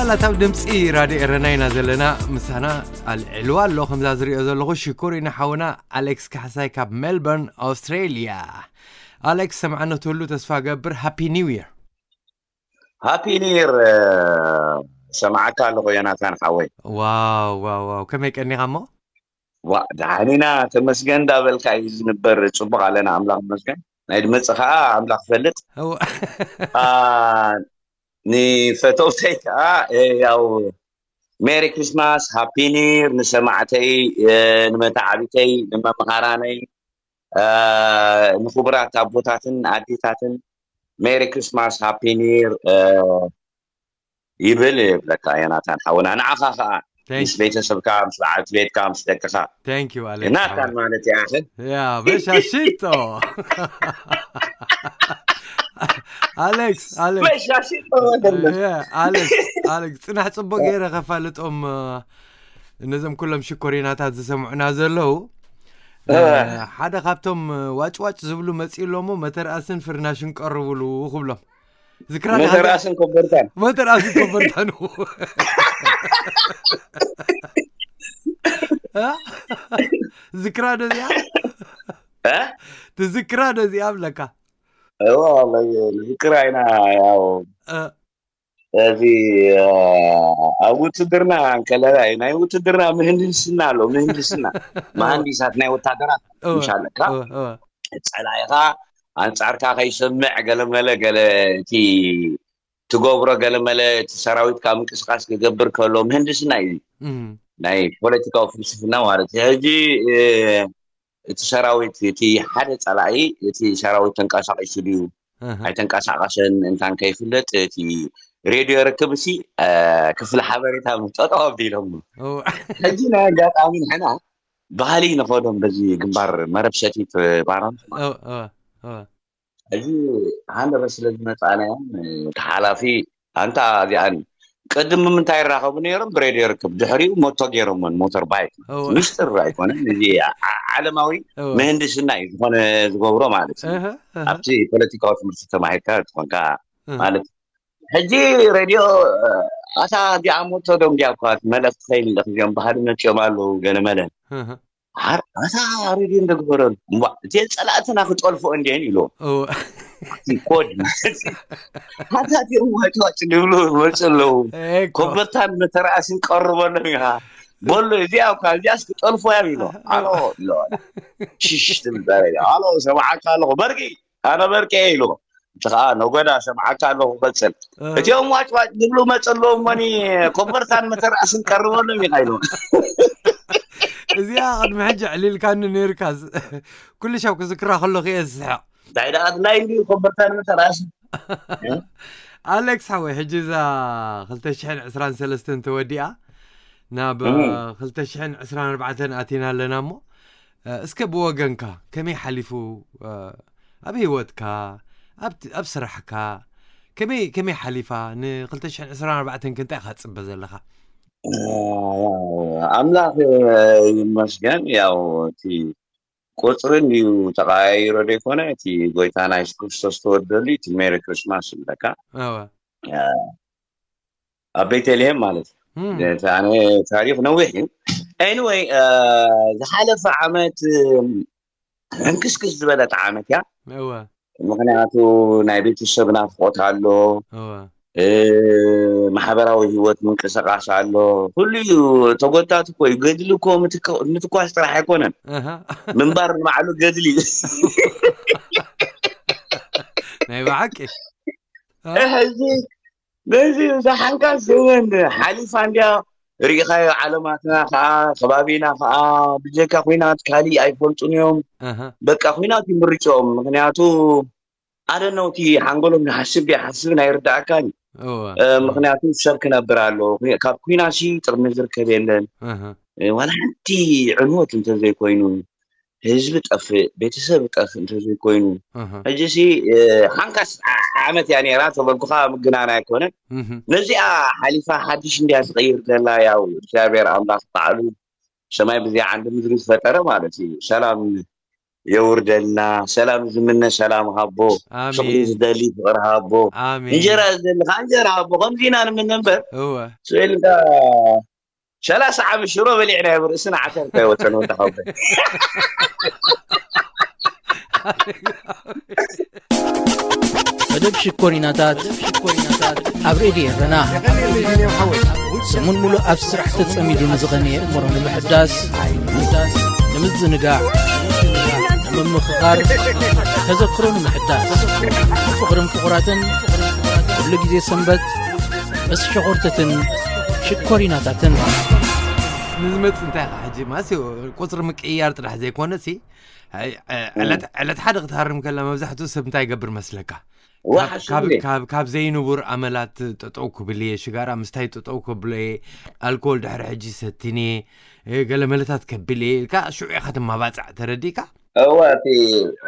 ላታብ ድምፂ ራድዮ ኤረና ኢና ዘለና። ምሳና ኣልዕልዋ ኣሎ። ከምዛ ዝሪኦ ዘለኹ ሽኮሪና ሓውና ኣሌክስ ካሕሳይ ካብ ሜልበርን ኣውስትሬልያ። ኣሌክስ፣ ሰምዓኖ ትህሉ ተስፋ ገብር። ሃፒ ኒው ይር። ሃፒ ኒር። ሰማዓካ ኣለኹ ዮናታን ሓወይ። ዋው ዋው ዋው፣ ከመይ ቀኒኻ እሞ? ዋ፣ ደሓን ኢና ተመስገን እንዳበልካ እዩ ዝንበር። ፅቡቅ ኣለና፣ ኣምላኽ ይመስገን። ናይ ድመፂ ከዓ ኣምላኽ ይፈልጥ። እወ። አ፣ ንፈተውተይ ከዓ እ፣ ያው ሜሪ ክሪስማስ ሃፒ ኒር ንሰማዕተይ፣ እ፣ ንመተዓቢተይ፣ ንመምሃራነይ፣ እ፣ ንክቡራት ኣቦታትን ኣዴታትን ሜሪ ክሪስማስ ሃፒ ኒር ይብል ይብለካ ዮናታን ሓውና። ንዓኻ ከዓ ምስ ቤተሰብካ፣ ምስ በዓልቲ ቤትካ፣ ምስ ደቅኻ Thank you ኣሌክስ ዮናታን ሓወይ። ማለት ይኣኽል። ያ በሻሺጦ። ኣሌክስ ኣሌክስ በሻሺጦ ወደለ ያ፣ ኣሌክስ ኣሌክስ፣ ፅናሕ ፅቡቅ ገይረ ከፋልጦም እ፣ ነዞም ኩሎም ሽኮሪናታት ዝሰምዑና ዘለዉ እ፣ እወ። ሓደ ካብቶም እ፣ ዋጭዋጭ ዝብሉ መፂኡ ኣሎ እሞ መተርኣስን ፍርናሽን ቀርብሉ ክብሎም። ዝክራ ዲኻ እዚኣ? መተርኣስን ኮበርታን መተርኣስን ኮበርታን። እ? ዝክራ ዶ እዚኣ? እ? ትዝክራ ዶ እዚኣ ብለካ? እወ፣ ዝክራ ኢና። ያው እ፣ እዚ እ፣ ኣብ ውትድርና እንከለና እዩ። ናይ ውትድርና ምህንድስና ኣሎ። ምህንድስና መሃንዲሳት ናይ ወታደራት እወ፣ ምሻለካ እወ፣ እወ። ፀላኢኻ ኣንፃርካ ከይሰምዕ ገለመለ ገለ እቲ ትገብሮ ገለመለ እቲ ሰራዊትካ ምንቅስቃስ ክገብር ከሎ ምህንድስና እዩ። እም፣ ናይ ፖለቲካዊ ፍልስፍና ማለት እዩ። ሕጂ እ፣ እቲ ሰራዊት እቲ ሓደ ፀላኢ እቲ ሰራዊት ተንቀሳቂሱ ድዩ እህ፣ ኣይተንቀሳቀሰን እንታን ከይፍለጥ እቲ ሬድዮ ርክብ ሲ እ፣ ክፍሊ ሓበሬታ ጠጠው ኣቢሎም። እወ፣ ሕጂ ናይ ኣጋጣሚ ንሕና ባህሊ ንኸዶም በዚ ግንባር መረብ ሰቲት ባራም እወ፣ እወ፣ እወ። ሕጂ ሃንደበት ስለ ዝመፃናዮም እቲ ሓላፊ ኣንታ እዚኣን ቅድም ምምንታይ ይራኸቡ ነይሮም ብሬድዮ ርክብ ድሕሪኡ ሞቶ ገይሮሞን ሞተር ባይክ እወ። ምስጢር ኣይኮነን። እዚ ዓ- ዓለማዊ እወ። ምህንድስና እዩ ዝኾነ ዝገብሮ ማለት እዩ። እህ፣ እህ፣ ኣብቲ ፖለቲካዊ ትምህርቲ ተማሂርካ ዝኾንካ እህ። ማለት እዩ። ሕጂ ሬድዮ እ፣ ኣታ እዚኣ ሞቶ ዶም ዲያ እኳ መልእክቲ ከይልእኽ እዚኦም ባህሊ መፂኦም ኣለዉ ገለመለ እህ፣ ሓር ኣታ ሬድዮ እንደግበረሉ እሞ እቲአን ፀላእትና ክጠልፎ እንዲየን ኢልዎ እወ። እቲ ኮድ ማለት እዩ። ሓታ እቲኦም ዋጭዋጭ ዝብሉ መፁ ኣለዉ። እኮ። ኮበርታን መተርኣስን ቀርበሎም ኢኻ በሎ። እዚኣ እኳ እዚኣስ ክጠልፎ እያ ኢሎ። ኣሎ ኢሎ። ሽሽ ትብል ዛሬ። ኣሎ ሰማዓካ ኣለኹ በርቂ፣ ኣነ በርቂ እየ ኢልዎ። እቲ ከዓ ነጎዳ ሰማዓካ ኣለኹ ቀፅል። እ፣ እቲኦም ዋጭዋጭ ዝብሉ መፁ ኣለዉ እሞኒ ኮበርታን መተርኣስን ቀርበሎም ኢኻ ኢልዎ። እዚኣ ቅድሚ ሕጂ ዕሊልካኒ ነይርካ። ኩሉ ሻብ ክዝክራ ከለኹ እየ ዝስሕቕ። እንታይ ደኣ ኣድላይ እንድዩ ኮበርታን መተርኣስን። ኣሌክስ ሓወይ፣ ሕጂ እዛ ክልተ ሽሕን ዕስራን ሰለስተን ተወዲኣ ናብ እም። ክልተ ሽሕን ዕስራን ኣርባዕተን ኣቲና ኣለና እሞ እ፣ እስከ ብወገንካ ከመይ ሓሊፉ እ፣ ኣብ ህይወትካ ኣብ ኣብ ስራሕካ ከመይ ከመይ ሓሊፋ ን ክልተ ሽሕን ዕስራን ኣርባዕተን ከ እንታይ ኢኻ ትፅበ ዘለኻ? ኣምላኽ ይመስገን። ያው እቲ ቁፅሪ እንድዩ ተቀያይሮ ዘይኮነ እቲ ጎይታና የሱስ ክርስቶስ ተወደሉ እቲ ሜሪ ክርስማስ ይብለካ እወ። ኣብ ቤተልሔም ማለት እዩ። እም፣ እቲ ኣነ ታሪክ ነዊሕ እዩ። ኤኒወይ ዝሓለፈ ዓመት ሕንክስክስ ዝበለት ዓመት እያ። እወ። ምክንያቱ ናይ ቤተሰብ ናፍቆት ኣሎ፣ እወ። እ፣ ማሕበራዊ ህይወት ምንቅስቃስ ኣሎ። ኩሉ እዩ ተጎታቲ እኮ እዩ። ገድሊ እኮ ምትክ- ምትኳስ ጥራሕ ኣይኮነን፣ ኣሃ። ምንባር ንባዕሉ ገድሊ እዩ። ናይ ብሓቂ ሕዚ በዚ እዛ ሓንካስ ዘበን ሓሊፋ እንድያ ርኢኻዮ። ዓለማትና ከዓ ከባቢና ከዓ ብጀካ ኩናት ካሊእ ኣይፈልጡን እዮም። ኣሃ። በቃ ኩናት እዩ ምርጫኦም። ምክንያቱ ኣደነውቲ ሓንጎሎም ዝሓስብ ዘይሓስብ ናይ ርዳእካን እወ። እ፣ ምክንያቱ ሰብ ክነብር ኣለዎ። ካብ ኩናት ሲ ጥቕሚ ዝርከብ የለን። ኣሃ። እ፣ ዋላ ሓንቲ ዕንወት እንተዘይኮይኑ ህዝቢ ጠፍእ፣ ቤተሰብ ጠፍእ እንተዘይኮይኑ ኣሃ። ሕጂ ሲ እ፣ ሓንካስ ዓ- ዓመት እያ ነይራ ተበልኩኻ ምግናን ኣይኮነን። እህ። ነዚኣ ሓሊፋ ሓድሽ እንድያ ትቐይር ዘላ። ያው እግዚኣብሔር ኣምላኽ ባዕሉ ሰማይ ብዘይ ዓንዲ ምድሪ ዝፈጠረ ማለት እዩ። ሰላም የውርደልና። ሰላም ዝምነ ሰላም ሃቦ፣ ፍቕሪ ኣሜን ዝደሊ ፍቕሪ ሃቦ፣ ኣሜን። እንጀራ ዝደሊ ከዓ እንጀራ ሃቦ። ከምዚ ኢና ንምነ እምበር እወ ስእልካ ሰላሳ ዓመት ሽሮ በሊዕና ብ ርእስና ዓተር ከይወፀን ወዲ ሃቦ። መደብ ሽኮሪናታት ኣብ ሬድዮ ኤረና ሰሙን ሙሉእ ኣብ ስራሕ ተጸሚዱ ንዝቐነየ እምሮ ንምሕዳስ ንምዝንጋዕ ንምምኽኻር ተዘክሮ ንምሕዳስ ፍቕርን ፍቑራትን ኩሉ ግዜ ሰንበት ምስ ሸኾርትትን ሽኮሪናታትን ንዝመጽእ እንታይ ኢኻ ሕጂ ማለት ቁፅሪ ምቅይያር ጥራሕ ዘይኮነ ሲ ዕለት ዕለት ሓደ ክትሃርም ከላ መብዛሕትኡ ሰብ እንታይ ይገብር መስለካ? ዋሓ ሽምሌ ካብ ዘይንቡር ኣመላት ጠጠው ክብል እየ፣ ሽጋራ ምስታይ ጠጠው ክብል እየ፣ ኣልኮል ድሕሪ ሕጂ ሰትኔ ገለ መለታት ከብል እየ ኢልካ ሽዑ ኢኻ ትማባፃዕ። ተረዲእካ? እወ እቲ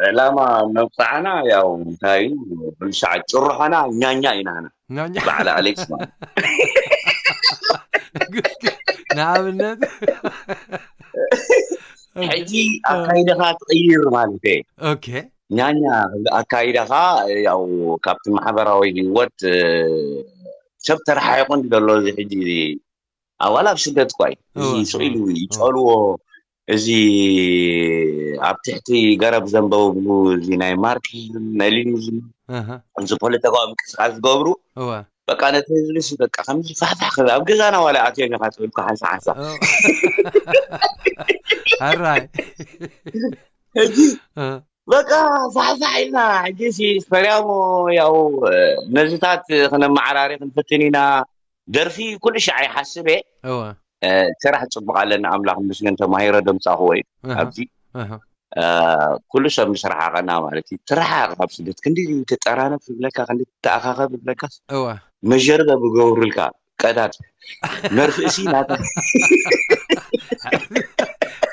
ዕላማ መብፅዓና ያው እንታይ እዩ ብልሻዕ ጭርሖና ኛኛ ኢና ኢና ኛኛ ባዕላ ኣሌክስ ማለት ንኣብነት ሕጂ ኣካይደኻ ትቕይር ማለት እየ። ኦኬ ኛኛ ኣካይዳኻ ያው ካብቲ ማሕበራዊ ህይወት ሰብ ተረሓሒቑ እንዲ ዘሎ እዚ ሕጂ ኣዋላ ኣብ ስደት እኳ እዩ። እዚ እወ፣ ስቕ ኢሉ እወ፣ ይጸልዎ፣ እዚ ኣብ ትሕቲ ገረብ ዘንበብሉ እዚ ናይ ማርክሲዝም ናይ ሊኒዝም ኣሃ፣ እዚ ፖለቲካዊ ምንቅስቃስ ዝገብሩ እወ፣ በቃ ነቲ ህዝቢ ሲ በቃ ከምዚ ፋሕፋሕ ክብል ኣብ ገዛና ዋላ ኣትዮም ኢኻ ትብልኩ ሓንሳ ሓንሳ እወ። ሕራይ ሕጂ እ፣ በቃ ፋሕፋሕ ኢልና ሕጂ ሲ ፈርያሞ ያው ነዚታት ክነመዓራሪ ክንፍትን ኢና። ደርፊ ኩሉ ሻዕ ይሓስብ እየ። እወ፣ ስራሕ ፅቡቅ ኣለና ኣምላኽ ምስገን ተማሂረ ደምፃኹዎ እዩ። ኣሃ፣ ኣብዚ ኣሃ፣ ኩሉ ሰብ ምስ ረሓቐና ማለት እዩ። ትረሓቕ ካብ ስደት ክንዲ ተጠራነፍ ዝብለካ ክንዲ ተኣኻኸብ ዝብለካስ እወ፣ መጀርበብ ይገብሩልካ ቀዳድ መርፍእሲ ናታ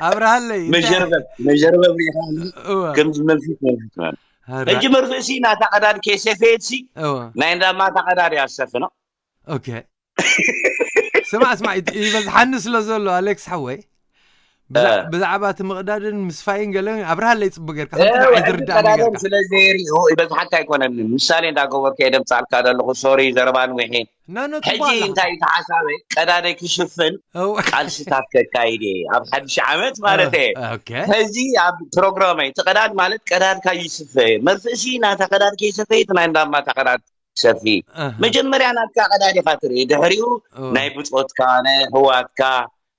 ኣብርሃለይ እንታይ- መጀርበብ መጀርበብ ሪኢኻ እወ፣ ከምዚ መንፊት መንፊት ማለት ሕራይ፣ ሕጂ መርፍእሲ ናታ ቀዳድ ከይሰፈየትሲ እወ፣ ናይ እንዳማታ ቀዳድ እያ ዝሰፍኖ። ኦኬ። ስማዕ ስማዕ ይት- ይበዝሓኒ ስለ ዘሎ ኣሌክስ ሓወይ ብዛ- እ። ብዛዕባ እቲ ምቕዳድን ምስፋይን ገለ ኣብርሃለይ ፅቡቅ ጌርካ ከምቲ ንዓይ ዝርዳእ ቀዳዶም ጌርካ ስለ ዘይሪኦ ይበዝሓካ ኣይኮነን። ምሳሌ እንዳገበርኩ እየ ደምፃልካ ዘለኹ። ሶሪ ዘረባ ንዊሒ ናኖ ሕጂ ፅቡቅ ኣላ እንታይ ተሓሳበ ቀዳደይ ክሽፍን እወ፣ ቃልስታት ከካይድ እየ ኣብ ሓድሽ ዓመት ማለት እየ። ኦኬ ሕዚ ኣብ ፕሮግራመይ እቲ ቀዳድ ማለት ቀዳድካ ይስፈ መርፍእሲ ናታ ቀዳድ ከይሰፈየት ናይ እንዳማታ ቀዳድ ሰፊ ኣሃ፣ መጀመርያ ናትካ ቀዳድ ኢኻ ትርኢ ድሕሪኡ እወ፣ ናይ ብፆትካ ናይ ኣሕዋትካ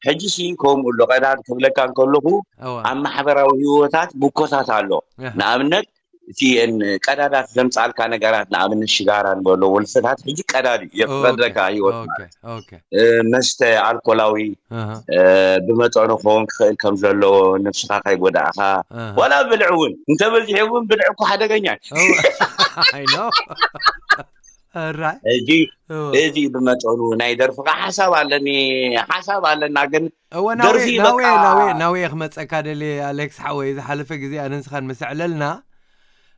ሕጂ ሲ ከምኡ ኣሎ ቀዳድ ክብለካ እንከለኹ እወ፣ ኣብ ማሕበራዊ ህይወታት ብኮታት ኣሎ ኣሃ፣ ንኣብነት እቲ ቀዳዳት ዘምፃልካ ነገራት ንኣብነት ሽጋራ ንበሎ ወልፍታት ሕጂ ቀዳድ እዩ ኦኬ፣ የፍረደካ ህይወት ኦኬ፣ ማለት ኦኬ፣ እ፣ መስተ ኣልኮላዊ ኣሃ፣ እ፣ ብመጠኑ ክኸውን ክኽእል ከም ዘለዎ ነብስኻ ከይጎዳእኻ ኣሃ፣ ዋላ ብልዒ እውን እንተበዚሑ እውን ብልዒ እኮ ሓደገኛ እዩ። እወ፣ I know። ሕራይ፣ ሕጂ እወ። እዚ ብመጠኑ ናይ ደርፍኻ ሓሳብ ኣለኒ ሓሳብ ኣለና ግን እወ ናዌ ደርፊ ናዌ በቃ ናዌ ናዌ ክመፀካ ደልየ ኣሌክስ ሓወይ ዝሓለፈ ግዜ ኣነ ንስኻን ምስ ኣዕለልና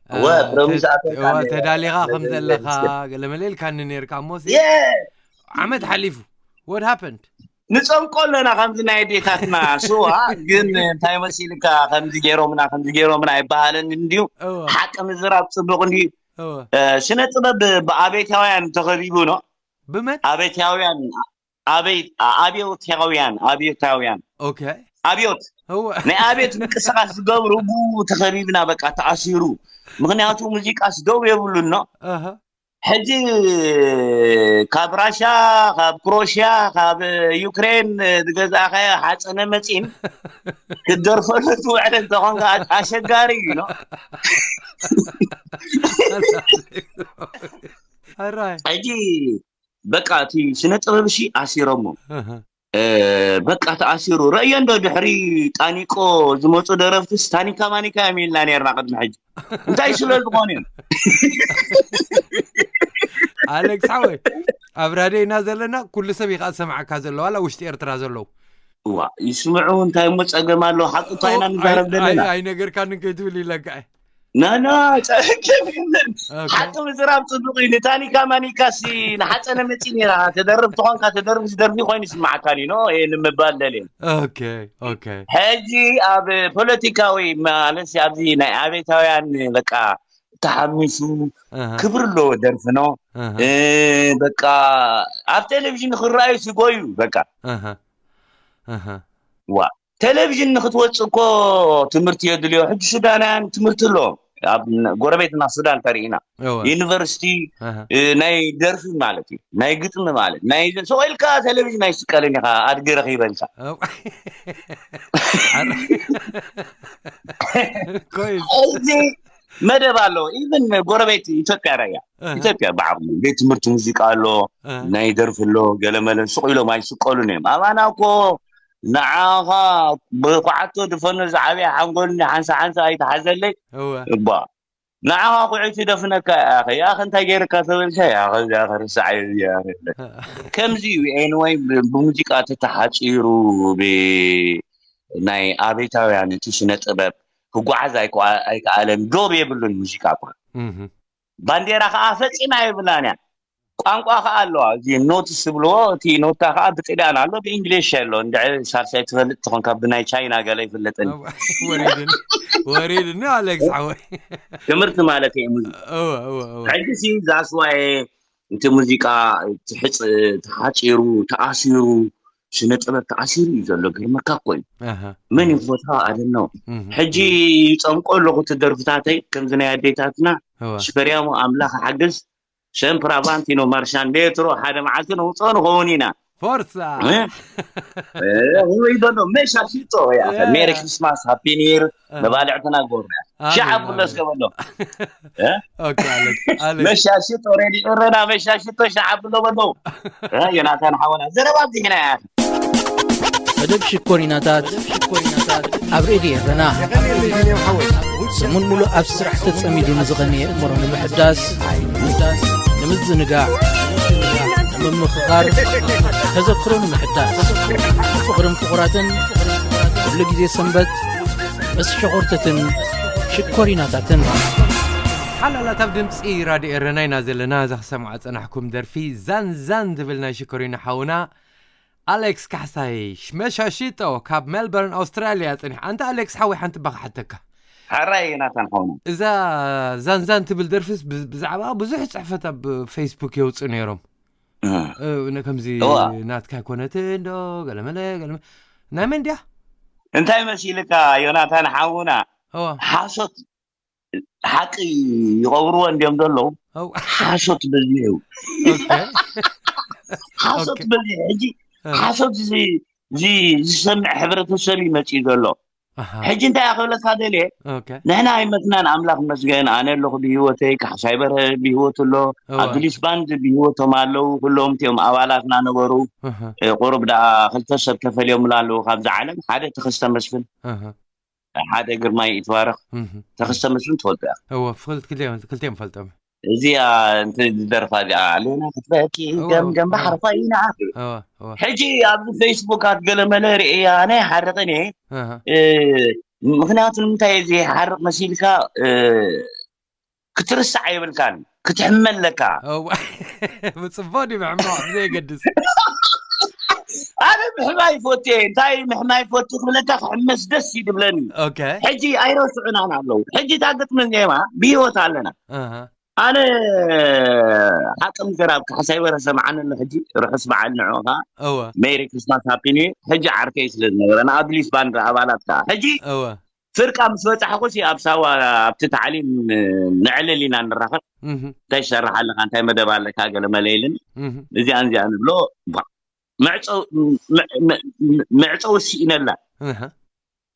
እወ እ፣ ፕሮሚስ ተ- ኣተካ እወ ነይረ። ተዳሊኻ ከም ነይረ። ዘለኻ ገለመለ ኢልካኒ ነርካ እሞሲ የ- ዓመት ሓሊፉ። What happened? ንፀምቆ ኣለና ከምዚ ናይ ኣዴታትና ስዋ ግን እንታይ መሲልካ ከምዚ ገይሮምና ከምዚ ገይሮምና ኣይበሃልን እንድዩ እወ ሓቂ ምዝራብ ፅቡቅ እንድዩ እወ እ፣ ስነ ጥበብ ብኣብዮታውያን ተኸቢቡ ነው ብመን? ኣብዮታውያን ኣቤት ኣብዮታውያን ኣብዮታውያን ኦኬ ኣብዮት እወ ናይ ኣብዮት ምንቅስቃስ ዝገብሩ ብኡ ተኸቢብና በቃ ተኣሲሩ ምክንያቱ ሙዚቃስ ደው የብሉን ነው ኣሃ ሕጂ ካብ ራሻ ካብ ክሮሽያ ካብ ዩክሬን ዝገዛእካዮ ሓፀነ መፂን ክትደርፈሉ ትውዕል እንተኾንካ ኣሸጋሪ እዩ ነው ሕራይ ሕጂ በቃ እቲ ስነ ጥበብ ሲ ኣሲሮሞ ኣሃ እ፣ በቃ ተኣሲሩ ረእዮ እንዶ ድሕሪ ጣኒቆ ዝመፁ ደረፍትስ ታኒካ ማኒካ እዮም ኢልና ነርና ቅድሚ ሕጂ እንታይ ስለ ዝኾኑ እዮም ኣሌክስ ሓወይ ኣብ ራድዮ ኢና ዘለና ኩሉ ሰብ ይኸኣ ዝሰምዓካ ዘሎ ዋላ ውሽጢ ኤርትራ ዘለዉ እዋ ይስምዑ እንታይ እሞ ፀገም ኣሎ ሓቂ እኳ ኢና ንዛረብ ዘለና ኣይነገርካንን ከይትብል ኢለካ እየ ናና ጸገም የለን። ሓቂ ምዝራብ ጽቡቕ እዩ። ንታኒካ ማኒካ ሲ ንሓጸነ መጺ ነራ። ተደርብ ተኾንካ ተደርብ ዝደርቢ ኮይኑ ይስማዓካኒ ኖ። ይሄ ንምባል ደልየ። ኦኬ ኦኬ ሕጂ ኣብ ፖለቲካዊ ማለት ኣብዚ ናይ ኣቤታውያን በቃ ተሓሚሱ ክብር ኣለዎ ደርፊ ኖ። በቃ ኣብ ቴሌቪዥን ክረኣዩ ሲጎዩ በቃ ዋ ቴሌቪዥን ንክትወፅእ እኮ ትምህርቲ የድልዮ። ሕጂ ሱዳናውያን ትምህርቲ ኣለዎም። ኣብ ጎረቤትና ሱዳን ተሪኢና ዩኒቨርሲቲ ናይ ደርፊ ማለት እዩ፣ ናይ ግጥሚ ማለት ናይ ሰው ኢልካ ቴሌቪዥን ኣይስቀልን ኢኻ ኣድጊ ረኺበልካ ኮይስ እዚ መደብ ኣለዎ። ኢቨን ጎረቤት ኢትዮጵያ ራያ ኢትዮጵያ ብዓቕሙ ቤት ትምህርቲ ሙዚቃ ኣሎ፣ ናይ ደርፊ ኣሎ፣ ገለመለ ሱቕ ኢሎም ኣይስቀሉን እዮም። ኣባና እኮ ንዓኻ ብኳዓቶ ድፈኖ ዝዓብያ ሓንጎልኒ ሓንሳ ሓንሳ ኣይተሓዘለይ እወ እባ ንዓኻ ኩዒቱ ደፍነካ ያኸ ያኸ እንታይ ገይርካ ተበልካ ያኸ ያኸ ርሳዕ ከምዚ እዩ። ኤንወይ ብሙዚቃ ተተሓፂሩ ብ ናይ ኣቤታውያን እቲ ስነ ጥበብ ክጓዓዝ ኣይከኣለን። ዶብ የብሉን ሙዚቃ እኳ ባንዴራ ከዓ ፈፂማ የብላን እያ። ቋንቋ ከዓ ኣለዋ። እዚ ኖትስ ዝብልዎ እቲ ኖታ ከዓ ብጥልያን ኣሎ ብእንግሊሽ ኣሎ። እንድዒ ሳልሳይ ትፈልጥ ተኾንካ ብናይ ቻይና ገለ ይፍለጠኒ። ወሪድኒ ወሪድኒ ኣሌክስ ሓወይ ትምህርቲ ማለት እዩ። ሙዚ- እወ እወ እወ ሕጂ ሲ ዛስዋየ እቲ ሙዚቃ ትሕፅ ተሓፂሩ ተኣሲሩ ስነ ጥበብ ተኣሲሩ እዩ ዘሎ። ግርመካ እኮ እዩ። ኣሃ መን ይፎታ ኣደነው እህ ሕጂ ይፀምቆ ኣለኹ እቲ ደርፍታተይ ከምዚ ናይ ኣዴታትና እወ ሽፈርያሙ ኣምላኽ ሓግዝ ሸምፕራ ቫንቲኖ ማርሻን ሌትሮ ሓደ መዓልቲ ነውፅኦ ንኸውን ኢና። ፎርሳ ወይ ዘሎ መሻ ሽጦ ያ ሜሪ ክሪስማስ ሃፒ ኒር መባልዕትና ጎርና ሻዓ ብሎ እስከ በሎ ኦኬ ኣሌክስ ኣሌክስ መሻ ሽጦ ሬዲ እረና መሻ ሽጦ ሻዓ ብሎ በሎ ዮናታን ሓወና ዘረባ ብዚሕና ያ መደብ ሽኮሪናታት ኣብ ሬድዮ ኤረና ሰሙን ሙሉእ ኣብ ስራሕ ተጸሚዱ ንዝቐነየ እምሮ ንምሕዳስ ንምዝንጋዕ ንምምኽኻር ተዘክሮ ንምሕዳስ ፍቕርን ፍቑራትን ኩሉ ግዜ ሰንበት ምስ ሸኾርተትን ሽኮሪናታትን ሓላላት ኣብ ድምፂ ራድዮ ኤረና ኢና ዘለና። እዛ ክሰምዓ ፀናሕኩም ደርፊ ዛንዛን ትብል ናይ ሽኮሪና ሓውና ኣሌክስ ካሕሳይ መሻሺጦ ካብ ሜልበርን ኣውስትራልያ ፅኒሕ። ኣንታ ኣሌክስ ሓወይ ሓንቲ ባኻ ሓተካ። ሓራይ ናታን ሓውና። እዛ ዛንዛን ትብል ደርፍስ ብ- ብዛዕባ ብዙሕ ፅሕፈት ኣብ ፌስቡክ የውፅኡ ነይሮም። እ፣ ነ- ከምዚ እዋ። ናትካ ኣይኮነትን ዶ ገለመለ ገለመ ናይ መን ድያ? እንታይ መሲልካ ዮናታን ሓውና? እዋ ሓሶት ሓቂ ይቐብርዎ እንዲዮም ዘለዉ። ኣው ሓሶት በዚሑ። ኦኬ። ሓሶት ኦኬ። በዚሑ። ሕጂ እ። ሓሶት እዚ እዚ ዝሰምዕ ሕብረተሰብ እዩ መፂኡ ዘሎ። ኣሃ። ሕጂ እንታይ እያ ክብለካ ደልየ ኦኬ። ንሕና ኣይመትናን ኣምላኽ መስገን ኣነ ኣለኹ ብህይወተይ ካሕሳይ በረ ብህይወት ኣሎ እዋ። ኣዱሊስ ባንድ ብህይወቶም ኣለዉ ኩሎም እቲኦም ኣባላትና ነበሩ። ኣሃ። እ፣ ቁሩብ ደኣ ክልተ ሰብ ተፈልዮምላ ኣለዉ ካብዚ ዓለም ሓደ ተኸስተ መስፍን ኣሃ። ሓደ ግርማይ ይትባረኽ እህ። ተኸስተ መስፍን ትፈልጦ እያ። እወ ፍልጥ ክልቲኦም ክልቲኦም ፈልጦም። እዚኣ እንተ ዝደርፋ እዚኣ ኣሌና ክትበኪ እወ፣ ገምገም እወ። ባሕሪ ኮይና። እወ እወ። ሕጂ ኣብዚ ፌስቡካት ገለመለ ርእያ ናይ ሓርቕን እየ። ኣሃ። እ፣ ምኽንያቱ ንምንታይ እዚ ሓርቕ መሲልካ እ፣ ክትርስዕ የብልካን ክትሕመለካ። እወ። ብፅቡቅ ድዩ ምሕማቅ ብዘየገድስ። ኣነ ምሕማይ ይፈቱ እየ እንታይ ምሕማይ ይፈቱ ክብለካ ክሕመስ ደስ ይድብለኒ። ኦኬ። ሕጂ ኣይረስዑናን ኣለዉ ሕጂ እታ ግጥሚ ዜማ ብሂወት ኣለና። ኣሃ። ኣነ ሓቂ ምዝራብ ካሕሳይ ወረ ሰምዓኒ ኣሎ ሕጂ ርሑስ በዓል ንዑ ከዓ እወ። ሜሪ ክሪስማስ ሃፒ ኒው ይር ሕጂ ዓርከይ ስለ ዝነበረ ንኣዱሊስ ባንድ ኣባላት ከዓ ሕጂ እወ። ፍርቃ ምስ በፃሕኩ ሲ ኣብ ሳዋ ኣብቲ ታዕሊም ነዕልል ኢና ንራኸብ። እህ። እንታይ ትሰርሕ ኣለካ እንታይ መደብ ኣለካ ገለ መለ ኢልኒ። እህ። እዚኣን እዚኣን እብሎ ቧ። መዕፀው መ- መ- መ- መዕፀው ስኢነላ። እህ።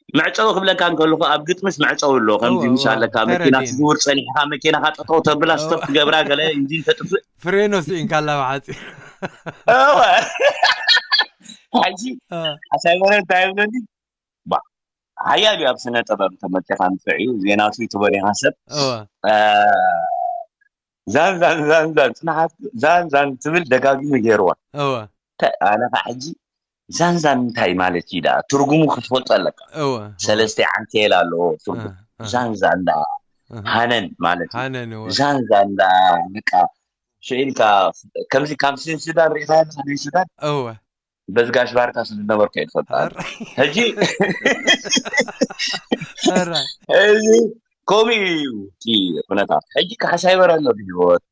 መዕፀው ክብለካ እንከለኹ ኣብ ግጥምስ መዕፀው ኣሎ ከምዚ እወ፣ ምስ እወ። ኣለካ መኪና ተረዲእኒ። ትዝውር ፀኒሕካ መኪናካ ጠጠው ተብላ እወ። ስቶፕ ትገብራ ገለ ኢንጂን ተጥፍእ። ፍሬኖ ስኢንካ ኣላ ብሓፂ። እወ። ሕጂ እ። ሓሳይ ወረ እንታይ ይብለኒ ሓያል እዩ ኣብ ስነ ጥበብ ተመልጢኻ ንፍዕ እዩ ዜናቱ ይትበሪኻ ሰብ እወ ዛን ዛን ዛን ዛን ፅናሓት ዛን ዛን ትብል ደጋጊሙ ገይርዋ እወ ኣነ ከዓ ሕጂ ዛን ዛን እንታይ ማለት እዩ ዳ ትርጉሙ ክትፈልጦ ኣለካ እወ ሰለስተ ዓንኬል ኣለዎ ትርጉም እ፣ እ። ዛን ዛን ዳ ሃነን ማለት እዩ። ዛንዛ እንዳ በቃ ሽኢልካ ከምዚ ካምሲን ሱዳን ርኢኻ ናይ ሱዳን በዚ ጋሽ ባርካ ስለ ዝነበርኩ እየ ዝፈልጣ። ሕጂ እዚ ከምኡ እዩ እቲ ኩነታት። ሕጂ ካሕሳይ በረ ኣሎ ብህይወት፣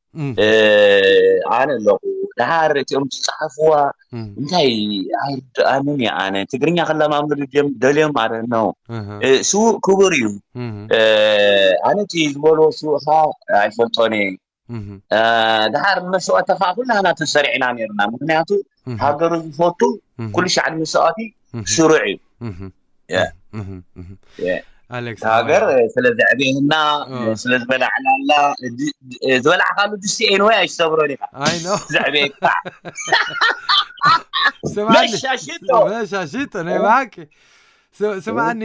ኣነ ኣለኹ። ድሓር እቲኦም ዝፀሓፍዋ እንታይ ኣይርድኣንን እየ። ኣነ ትግርኛ ከለማምዱ ደልዮም ማለት ነው። ስዉእ ክቡር እዩ። ኣነ እቲ ዝበልዎ ስዉእኻ ኣይፈልጦን እየ። ድሓር መስዋእቲ ከዓ ኩላና ተሰሪዕና ነርና። ምክንያቱ ሃገሩ ዝፈቱ ኩሉ ሻዕ መስዋእቲ ስሩዕ እዩ። ኣሌክስ ሃገር ስለ ዘዕቤህና ስለ ዝበላዕናላ ዝበላዕካሉ ድስቲ ኤንወይ ኣይሰብሮን ኢኻ። ዘዕቤካ መሻሽጦ ናይ ብሓቂ። ስማዕኒ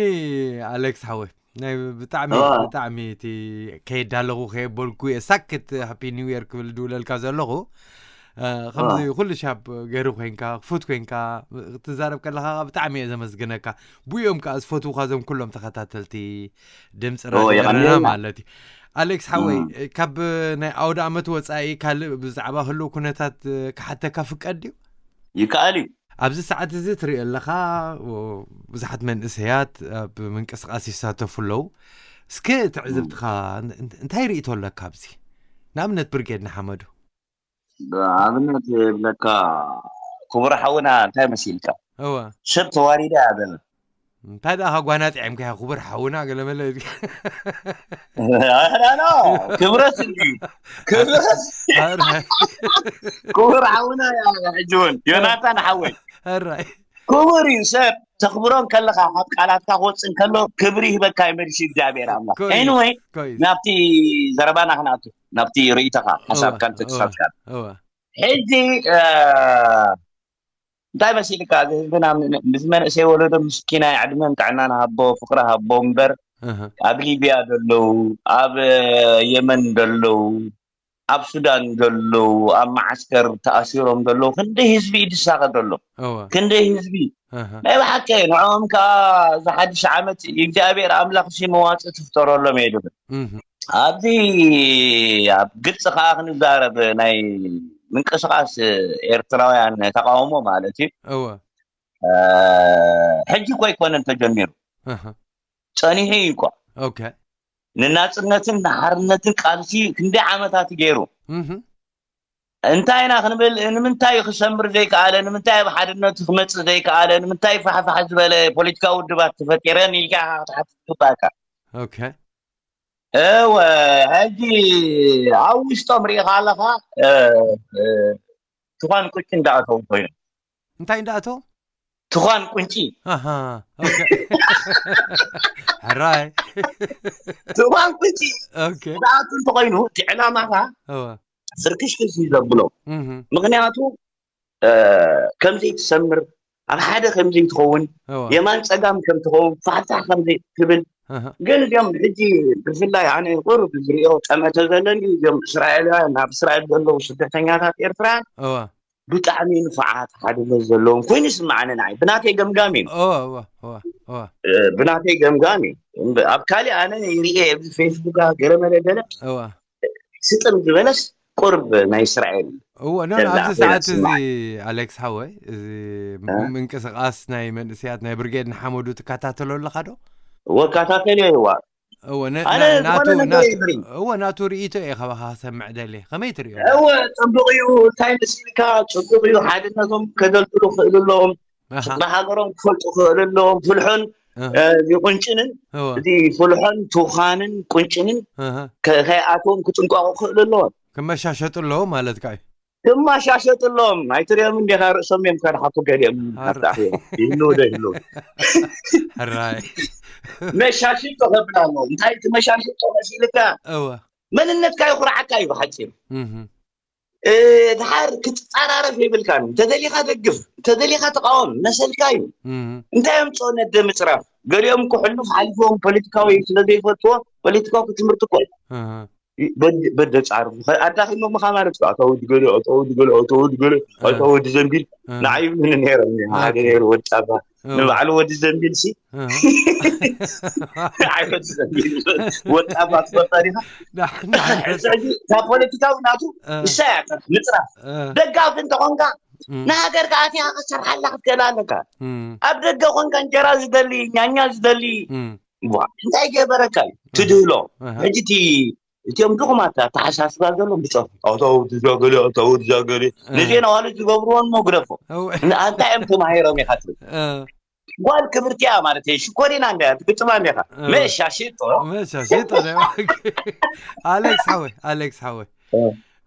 ኣሌክስ ሓወይ፣ ናይ ብጣዕሚ ብጣዕሚ እቲ ከየዳለኹ ከየበልኩ እየ ሳክት ሃፒ ኒው የር ክብል ድውለልካ ዘለኹ። ከምዚ ኩሉ ሻብ ገሩ ኮይንካ ክፉት ኮይንካ ክትዛረብ ከለካ ብጣዕሚ እየ ዘመስግነካ። ብኦም ከዓ ዝፈትውካ ዞም ኩሎም ተኸታተልቲ ድምፂ ራዲዮ ኤረና ማለት እዩ። ኣሌክስ ሓወይ፣ ካብ ናይ ኣውደ ኣመት ወፃኢ ካልእ ብዛዕባ ህልው ኩነታት ክሓተካ ፍቀድ ድዩ? ይከኣል እዩ። ኣብዚ ሰዓት እዚ ትሪኦ ኣለኻ፣ ብዙሓት መንእሰያት ኣብ ምንቅስቃስ ይሳተፉ ኣለዉ። እስከ ትዕዝብትኻ እንታይ ርእይቶ ኣለካ ኣብዚ? ንኣብነት ብርጌድ ንሓመዱ። ኣብነት ብለካ ክቡር ሓውና እንታይ መሲልካ? እወ። ሰብ ተዋሪደ ኣበለ። እንታይ ደኣ ጓናጽ ዕምካ ክቡር ሓውና ገለመለ። ክብረት እንዲ ክብረት ክቡር ሓውና ሕጂ እውን ዮናታን ሓወይ። ሕራይ። ክቡር እዩ ሰብ ተኽብሮ እንከለኻ ካብ ቃላትካ ክወፅእ እንከሎ ክብሪ ይህበካ ይመልሽ እግዚኣብሔር ኣምላኽ። ኤኒወይ ናብቲ ዘረባና ክንኣቱ ናብቲ ርእይቶኻ ሓሳብካን ተክሳትካን ሕጂ እንታይ መሲልካ እዚ ህዝብና ምስ መንእሰይ ወለዶ ምስኪናይ ዕድመን ጥዕናን ሃቦ ፍቅሪ ሃቦ እምበር ኣብ ሊብያ ዘለዉ ኣብ የመን ዘለዉ ኣብ ሱዳን ዘለዉ ኣብ መዓስከር ተኣሲሮም ዘለዉ ክንደይ ህዝቢ እዩ ዝሳቐ ዘሎ። ክንደይ ህዝቢ ናይ ብሓቂ ንዕኦም ከዓ እዚ ሓድሽ ዓመት እግዚኣብሔር ኣምላኽ ሲ መዋፅእ ትፍጠረሎም እየ ዝብል። ኣብዚ ኣብ ግልፂ ከዓ ክንዛረብ ናይ ምንቅስቃስ ኤርትራውያን ተቃውሞ ማለት እዩ። እወ። ሕጂ እኮ ኣይኮነን ተጀሚሩ። ጸኒሑ እዩ እኮ። ኦኬ። ንናጽነትን ንሓርነትን ቃልሲ ክንደይ ዓመታት ገይሩ። እንታይ ኢና ክንብል ንምንታይ ክሰምር ዘይከኣለ ንምንታይ ኣብ ሓድነቱ ክመጽእ ዘይከኣለ ንምንታይ ፋሕፋሕ ዝበለ ፖለቲካዊ ውድባት ተፈጢረን ኢልካ ክትሓትት ይግባእካ። ኦኬ። እወ ሕጂ ኣብ ውሽጦም ርኢኻ ኣለኻ። ትኳን ቁጭ እንዳኣተው ኮይኑ እንታይ እንዳኣተው ትኳን ቁንጪ ሕራይ ትኳን ቁንጪ እንዳኣቱ እንተኮይኑ እቲ ዕላማኻ ፍርክሽክሽ እዩ ዘብሎ። ምክንያቱ ከምዘይትሰምር ኣብ ሓደ ከምዘይትኸውን የማን ፀጋም ከምትኸውን ፋሕፋሕ ከምዘይትብል ግን እዚኦም ሕጂ ብፍላይ ኣነ ቁሩብ ዝሪኦ ጠመተ ዘለኒ እዚኦም እስራኤላውያን ኣብ እስራኤል ዘለዉ ስደተኛታት ኤርትራውያን ብጣዕሚ ንፉዓት ሓድነት ዘለዎም ኮይኑ ይስምዓኒ ንዓይ ብናተይ ገምጋም እዩ። ብናተይ ገምጋም እዩ። ኣብ ካሊእ ኣነ ይርኤ ኣብዚ ፌስቡክ ገለመለ ገለ ስጥም ዝበለስ ቁርብ ናይ እስራኤል እዎ ኖ ኣብዚ ሰዓት እዚ ኣሌክስ ሓወይ እዚ ምንቅስቃስ ናይ መንእስያት ናይ ብርጌድ ንሓመዱ ትከታተሎ ኣለካ ዶ? እወ እከታተል እየ እዋ እዎ ናቱ ርእይቶ እየ ካባካ ክሰምዕ ደልየ ከመይ ትርእዮ? እወ ፅቡቅ እዩ እንታይ መሲልካ ፅቡቅ እዩ ሓድነቶም ከገልግሉ ክእሉ ኣለዎም ስድራ ሃገሮም ክፈልጡ ክእሉ ኣለዎም ፍልሖን እዚ ቁንጭንን እዚ ፍልሖን ትዃንን ቁንጭንን ከይኣትዎም ክጥንቀቁ ክእሉ ኣለዎም። ክመሻሸጡ ኣለዎም ማለትካ እዩ። ክመሻሸጡ ኣለዎም ኣይትሪኦም እንዲኻ ርእሶም እዮም ከድሓቱ ገሊኦም ይህልው ዶ ይህልው ሕራይ መሻሽጦ ከብል ኣለዎ እንታይ እቲ መሻሽጦ መሲልካ እወ መንነትካ ይኹርዓካ እዩ ብሓፂሩ ድሓር ክትፀራረፍ የብልካን። እንተደሊኻ ደግፍ፣ እንተደሊኻ ተቃወም፣ መሰልካ እዩ። እንታይ ኣምፅኦ ነደ ምፅራፍ? ገሊኦም እኮ ሕሉፍ ሓሊፎም ፖለቲካዊ ስለዘይፈልጥዎ ፖለቲካዊ ትምህርቲ እኮ እዩ። በደ ጻሩ ኣዳኺሞምኻ ማለት እዩ። ኣታ ወዲ ገለ፣ ኣታ ወዲ ገለ፣ ኣታ ወዲ ገለ፣ ኣታ ወዲ ዘንቢል ንዓይ ይብሉኒ ነይሮም። ሓደ ነይሩ ወዲ ጫባ፣ ንባዕሉ ወዲ ዘንቢል ሲ ንዓይ ወዲ ዘንቢል፣ ወዲ ጫባ ትፈልጣ ዲኻ? ሕጂ እታ ፖለቲካዊ ናቱ እሳ እያ፣ ምጽራፍ። ደጋፊ እንተኾንካ ንሃገር ከኣ ኣቲኻ ክትሰርሓላ ክትክእል ኣለካ። ኣብ ደገ ኮንካ እንጀራ ዝደሊ፣ ኛኛ ዝደሊ፣ እንታይ ገበረካ እዩ ትድህሎ? ሕጂ እቲ እቲኦም ድኹማት ኣተሓሳስባ ዘለዎም ብጸፉ ኣውታው ዝዛገለ ኣውታው ዝዛገለ ንዜና ዋሉ ዝገብርዎን መጉረፎ እንታይ እዮም ተማሂሮም ኢኻ ትብል? ጓል ክብርቲ እያ ማለት እዩ። ሽኮሪና እንዲያ ትግጥማ እንዲኻ። መሻ ሽጦ። መሻ ሽጦ። ኣሌክስ ሓወይ፣ ኣሌክስ ሓወይ፣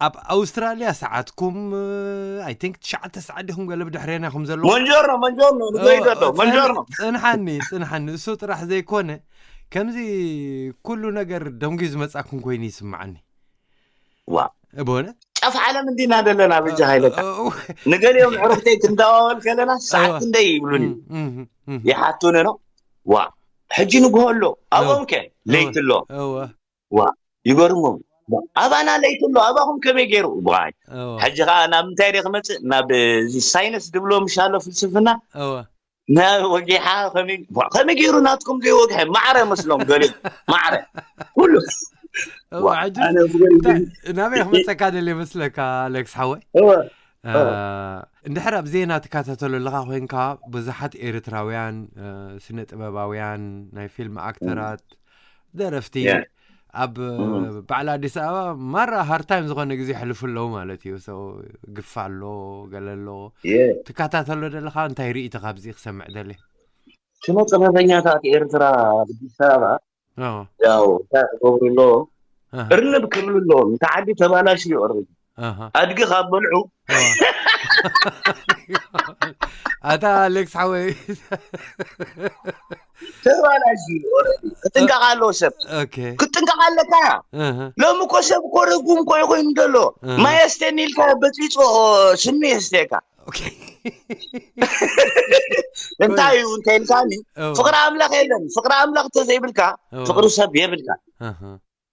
ኣብ ኣውስትራልያ ሰዓትኩም፣ ኣይ ቲንክ ትሽዓተ ሰዓት ዲኹም ገለ ብድሕሬና ኢኹም ዘለኹም። መንጀርኖ መንጀርኖ ንጎይ ዘሎ መንጀርኖ። ጽንሓኒ፣ ጽንሓኒ፣ እሱ ጥራሕ ዘይኮነ ከምዚ ኩሉ ነገር ደንጉዩ ዝመጻኩም ኮይኑ ይስምዓኒ። ዋ በእውነት ጫፍ ዓለም እንዲና ዘለና በጃ ሃይለካ። ንገሊኦም ዕሩክተይ ክንደዋወል ከለና ሰዓት ክንደይ ይብሉኒ፣ ይሓቱኒ ነው። ዋ ሕጂ ንግሆ ኣሎ፣ ኣብኦም ከ ለይቲ ኣሎ። ዋ ይገርሞም። ኣባና ለይቲ ኣሎ፣ ኣባኹም ከመይ ገይሩ? ዋይ ሕጂ ከዓ ናብ ምንታይ ደ ክመፅእ? ናብ እዚ ሳይንስ ድብሎ ምሻሎ ፍልስፍና። ናብ ወጊሓ ከመይ ገይሩ ናትኩም ዘይወግሐ? ማዕረ መስሎም ገሊኦም ማዕረ ኩሉ ናበይ ክመፀካ ደል ይመስለካ ኣሌክስ ሓወይ? እንድሕር ኣብ ዜና ትከታተሎ ኣለካ ኮይንካ ብዙሓት ኤርትራውያን ስነ ጥበባውያን ናይ ፊልም ኣክተራት ደረፍቲ ኣብ በዓል ኣዲስ ኣበባ ማራ ሃርታይም ዝኾነ ግዜ የሕልፉ ኣለዉ ማለት እዩ። ግፋ ኣሎ ገለ ኣሎ ትከታተሎ ደለካ እንታይ ርእይቶ ካብዚ ክሰምዕ ደለ? ስነ ጥበበኛታት ኤርትራ ኣዲስ ኣበባ ያው እንታይ ክገብሩ ኣለዎ? እርንብ ክብሉ ኣለዎም። እቲ ዓዲ ተባላሽዩ ኦረዲ ኣድጊ ካብ በልዑ ኣታ ኣሌክስ ሓወይ ተባላሽዩ ኦረዲ ክጥንቀቕ ኣለዎ ሰብ። ክጥንቀቕ ኣለካ። ሎሚ እኮ ሰብ እኮ ረጉም እኮ ኮይኑ ዘሎ። ማይ ኣስተኒ ኢልካ በፂፆ ስሚ የስተካ። እንታይ እዩ እንተ ኢልካኒ ፍቅሪ ኣምላኽ የለን። ፍቅሪ ኣምላኽ እንተዘይብልካ ፍቅሪ ሰብ የብልካ።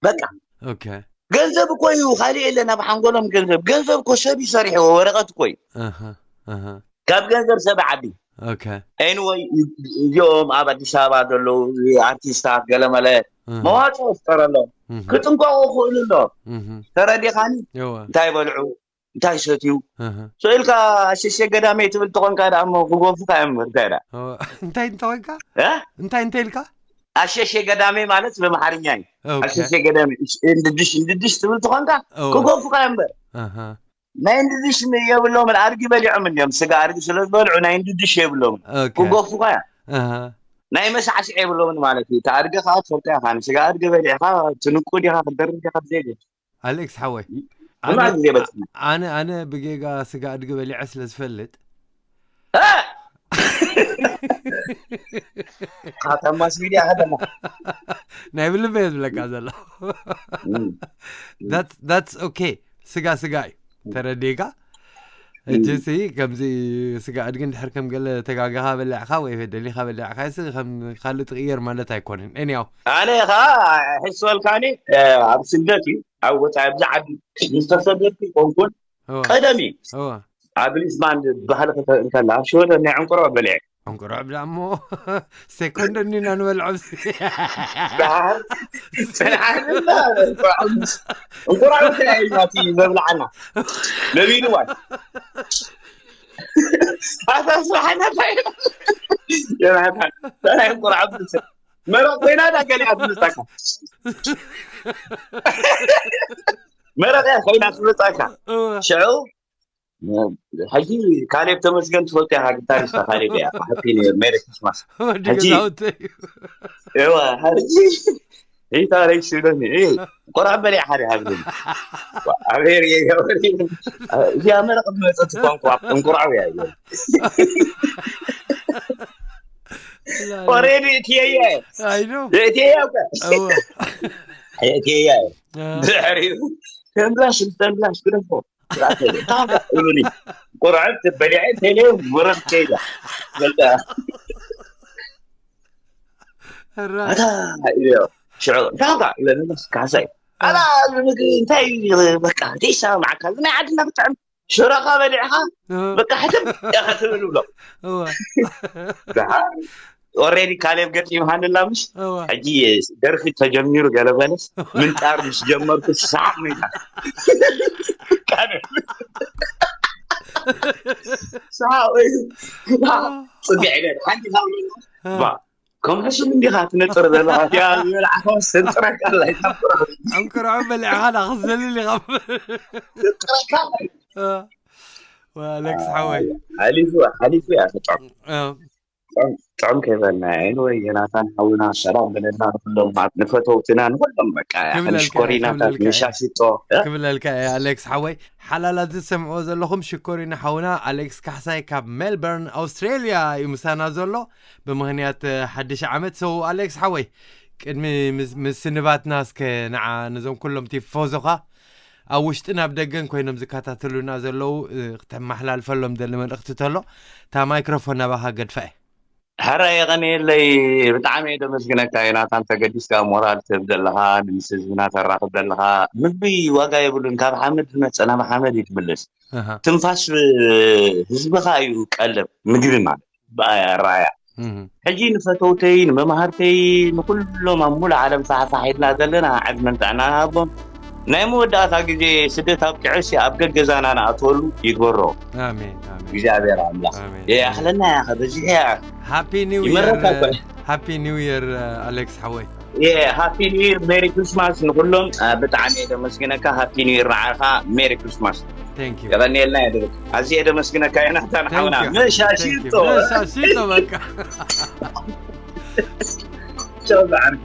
በቃ ገንዘብ እኮ እዩ፣ ካሊእ የለን ኣብ ሓንጎሎም ገንዘብ። ገንዘብ እኮ ሰብ እዩ ሰሪሕዎ፣ ወረቀት እኮ እዩ። ካብ ገንዘብ ሰብ ዓቢ። ኤኒወይ እዚኦም ኣብ ኣዲስ ኣበባ ዘለዉ ኣርቲስታት ገለመለ መዋፅኦ ይፍጠረሎም፣ ክጥንቀቁ ክእሉ ኣለዎም። ተረዲኻኒ? እንታይ በልዑ እንታይ ሰትዩ ስኢልካ ኣሸሸ ገዳመ ትብል ተኾንካ ደኣ እሞ ክጎፉካ እዮም። እንታይ ደኣ እንታይ እንተኾንካ እንታይ እንተ ኢልካ ኣሸሸ ገዳመ ማለት ብኣምሓርኛ እዩ። ኣሸሸ ገዳመ እንድድሽ እንድድሽ ትብል ተኾንካ ክጎፉካ እዮም። እምበር ናይ እንድድሽ የብሎምን። ኣድጊ በሊዖም እንዲዮም ስጋ ኣድጊ ስለ ዝበልዑ ናይ እንድድሽ የብሎምን። ክጎፉካ እዮም። ናይ መሳዕስዒ የብሎምን ማለት እዩ። እቲ ኣድጊ ከዓ ትፈልጦ ኢኻ። ንስጋ ኣድጊ በሊዕካ ትንቁ ዲኻ ክትደርብ ዲኻ ብዘየገድስ ኣሌክስ ሓወይ ሕማቅ ግዜ በፅሕና። ኣነ ኣነ ብጌጋ ስጋ ኣድጊ በሊዐ ስለ ዝፈልጥ ካታ ማስ ሚድያ ከተማ ናይ ብልበ ዝብለካ ዘሎ that's okay። ስጋ ስጋ እዩ ተረዲእካ። ሕጂ ሲ ከምዚ ስጋ ኣድጊ እንድሕር ከም ገለ ተጋጋኻ በሊዕካ ወይ ደሊኻ በሊዕካ ሲ ከም ካልእ ትቕየር ማለት ኣይኮነን። ኤኒያው ኣነ ኸዓ ሕስበልካኒ ኣብ ስደት እዩ ኣብ ወፃኢ ኣብዚ ዓዲ ምስ ተሰደድኩ ይኮንኩን ቀደም እዩ ኣብ ሊስማን ባህሊ እንከላ ኣብ ሽወደን ናይ ዕንቁሮ በሊዐ። ዕንቁሮ ብላ እሞ ሴኮንድ እኒና ንበልዖ ጽንሓልና እንቁራብ ተያይናቲ ዘብልዓና ነቢሉ ዋይ ኣታ ስራሕና እንታይ እንታይ እንቁራብ መረቕ ኮይና ዳ ገሊኣ ትምጻካ መረቕ ኮይና ትምጻካ ሽዑ ሕጂ ካሌብ ተመስገን ትፈልጦ ኢኻ፣ ጊታሪስታ ካሌብ እያ። Happy New Year, Merry Christmas። ሕጂ እዋ ሕጂ ጊታሪስት ይብለኒ ቆልዓ በሊዕ ሓደ ሃብኒ ኣቤር እዚኣ መረቕ ዝመፀት ቋንቋ እንቁራው እያ። ኦሬዲ እትየየ ኣይኖ እትየየ እትየየ ድሕሪኡ ተንብላሽ ተንብላሽ ግደፎ ታንካ ይብሉኒ። ቁርዐት በሊዐ ቴሌ ወረድ ከይዳ በቃ ኣታ ኢለ ሽዑ ታንካ ኢለኒ ካሳይ ኣላ ምግቢ እንታይ እዩ? በቃ ዘይሰማማዓካ፣ እዚ ናይ ዓድና ብጣዕሚ ሽሮኻ በሊዕኻ በቃ ሕትም ኢኻ ትብል ብሎ። ኦሬዲ ካሌብ ገጢምሃንላ ምሽ። ሕጂ ደርፊ ተጀሚሩ ገለ በለስ ምንጣር ምስ ጀመርኩ ሳዕ ሜዳ ሳዕ ወይ ጽግዕ ኢለ ሓንቲ ካብ ባ ከም ሕሱም እንዲኻ ትነጥር ዘለኻ እቲኣ ዝበልዓኻ ሰንጥረካ ኣላ ይጠፍራ። ዕንቅርዖ በሊዕኻ ዳ ክዘልል ኢኻ። ሰንጥረካ ኣሌክስ ሓወይ ሓሊፉ ሓሊፉ እያ ተጣም ጥዑም ከይበልና። ኤንወይ ዮናታን ሓውና ሰላም በለና ንኩሎም ንፈተውትና ንኩሎም በቃ ሽኮሪናታት ንሻሽጦ። ክብለልካ እየ ኣሌክስ ሓወይ። ሓላላት ዝሰምዕዎ ዘለኹም ሽኮሪና ሓውና ኣሌክስ ካሕሳይ ካብ ሜልበርን ኣውስትሬልያ እዩ ምሳና ዘሎ ብምኽንያት ሓድሽ ዓመት። ሰው ኣሌክስ ሓወይ ቅድሚ ምስንባትና እስከ ንዓ ነዞም ኩሎም ቲፎዞኻ ኣብ ውሽጥን ኣብ ደገን ኮይኖም ዝከታተሉና ዘለዉ ክተመሓላልፈሎም ደሊ መልእኽቲ ተሎ እታ ማይክሮፎን ናባኻ ገድፋ እየ። ሕራይ የቐንየለይ። ብጣዕሚ እየ ደመስግነካ ዮናታን፣ ተገዲስካ ሞራል ትህብ ዘለኻ፣ ንምስ ህዝብና ተራኽብ ዘለኻ። ምግቢ ዋጋ የብሉን፣ ካብ ሓመድ ዝመፀ ናብ ሓመድ እዩ ትምልስ። ኣሃ። ትንፋስ ህዝብኻ እዩ ቀለብ ምግቢ ማለት ብኣያ ራያ። እህ። ሕጂ ንፈተውተይ ንመማህርተይ ንኩሎም ኣብ ሙሉእ ዓለም ፋሕፋሕ ኢልና ዘለና ዕድመን ጥዕናን ሃቦም። ናይ መወዳእታ ግዜ ስደት ኣብቂዑሲ ኣብ ገገዛና ንኣትወሉ ይግበሮ ኣሜን ኣሜን እግዚኣብሔር ኣምላኽ። ኣሜን። የኣኽለና ያኸ በዚሐ ያኸ ሃፒ ኒው ይር ይመረካ እኮ። ሃፒ ኒው ይር ኣሌክስ ሓወይ። ሃፒ ኒው ይር ሜሪ ክሪስማስ ንኩሎም። ብጣዕሚ እየ ደመስግነካ። ሃፒ ኒው ይር ንዓኻ። ሜሪ ክሪስማስ። Thank you። የቐንየልና። የድርክ ኣዝየ ደመስግነካ ዮናታን ሓውና። መሻሽጦ መሻሽጦ በቃ። ቻው ዝዓርክ።